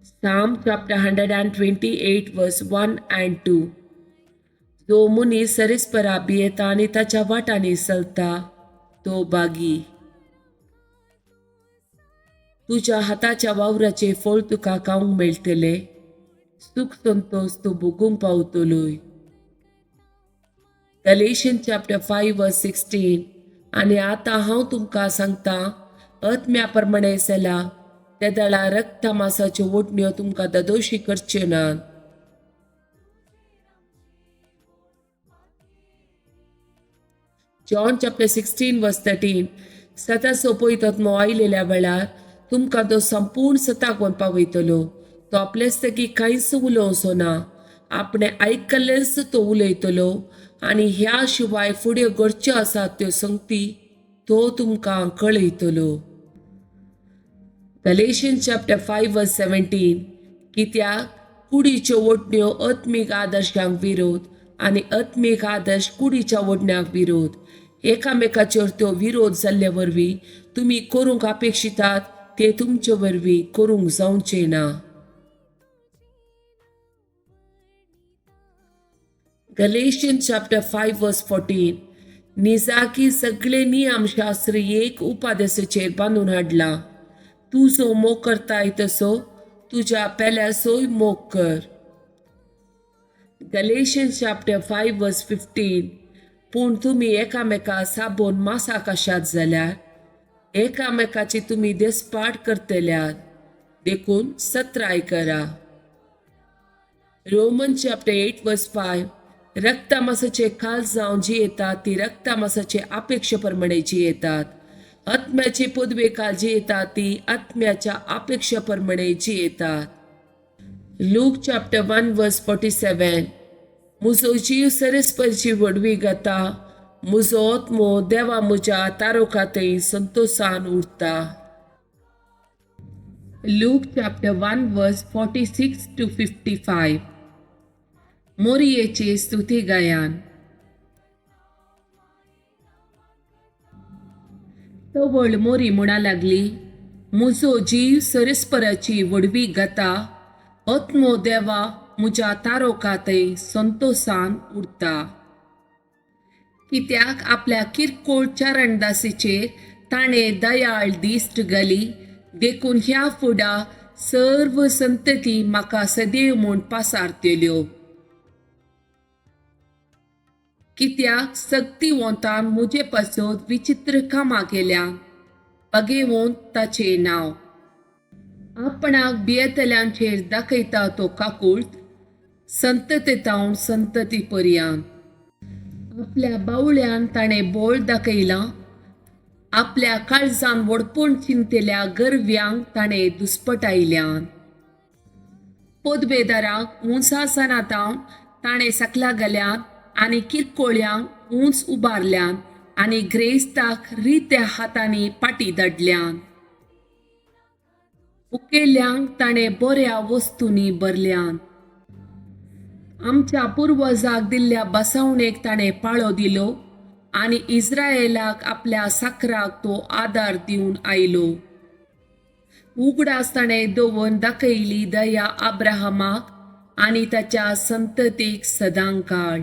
Psalm chapter 128 verse 1 and 2. जो मनीस सरेस्परा भियेता आनी ताच्या वाटांनी चलता तो बागी. तुज्या हाताच्या वावराचें फळ तुका खावंक मेळटलें, सूख संतोश तूं भोगूंक पावतलोय. Galatians chapter 5 verse 16. आनी आतां हांव तुमकां सांगतां, आत्म्या प्रमाणें चला, तेदळा रक्ता मासाच्यो ओडण्यो तुमकां ददोशी करच्यो नात. John chapter 16 verse 13. सता सोंपयत आत्मो आयलेल्या वेळार तुमकां तो संपूर्ण सताक पावयतलो. तो आपलेच तगी कांयच उलोवचो ना, आपणें आयकल्लेंच तो उलयतलो आनी ह्या शिवाय फुडें घडच्यो आसात त्यो संगती तो तुमकां कळयतलो. Galatians chapter 5 verse 17. कित्याक कुडीच्यो ओडण्यो आत्मीक आदर्शांक विरोध आनी आत्मीक आदर्श कुडीच्या ओडण्याक विरोध. एकामेकाचेर त्यो विरोध जाल्ले वरवीं तुमी करूंक अपेक्षितात ते तुमचे वरवीं करूंक जावचें ना. Galatians chapter 5 verse 14. निजाकी सगळे नियमशास्त्र एक उपादेशाचेर बांदून हाडलां, तूं जो मोग करताय तसो तुज्या पेल्याचोय मोग कर. Galatians chapter 5 verse 15. पूण तुमी एकामेका साबोन मासाक आशात जाल्यार एकामेकाची तुमी देसपाट करतल्यात, देखून सत्राय करा. Roman chapter 8 verse 5. रक्तामासाचे खाल जावन जियेतात ती रक्तामासाचे अपेक्षे प्रमाणे जियेतात, आत्म्याचे पदवे काल जियेतात ती आत्म्याच्या अपेक्षे प्रमाणे जियेतात. Luke chapter 1 verse 47. म्हजो जीव सरस्परची व्हडवी गाता, म्हजो आत्मो देवा म्हज्या तारोखातय संतोशान उरता. Luke chapter 1 verse 46 to 55. मोरयेचे स्तुती गायन. तवळ मोरी म्हणा लागली, म्हजो जीव सरस्पराची व्हडवी गाता, आत्मो देवा म्हज्या तारोखातय संतोशान उरता. कित्याक आपल्या किरकोळ चरणदासीचेर ताणें दयाळ दिश्ट घाली, देखून ह्या फुडा सर्व संतती म्हाका सदैव म्हूण पासारतल्यो. कित्याक सक्तिवंतान म्हजे पासत विचित्र कामां केल्या, पगेवंत ताचें नांव. आपणाक भियेतल्यांचेर दाखयता तो काकूळट, संतती संतती पर्यंत. आपल्या बावळ्यान ताणें बोळ दाखयलां, आपल्या काळजान व्हडपण चिंतल्या गरव्यांक ताणें दुस्पटायल्यान. पदवेदाराक उंचासनातावन ताणें सकला घाल्यान आनी किरकोळ्यांक उंच उबारल्यान आनी ग्रेस्ताक रित्या हातांनी पाटी धाडल्यान. उकेल्यांक ताणें बऱ्या वस्तूंनी भरल्यान. आमच्या पुर्वजाक दिल्ल्या बसवणेक ताणें पाळो दिलो आनी इस्रायलाक आपल्या साकराक तो आदार दिवन आयलो. उगडास ताणें दवरून दाखयली दया अब्राहमाक आनी ताच्या संततीक सदांकाळ.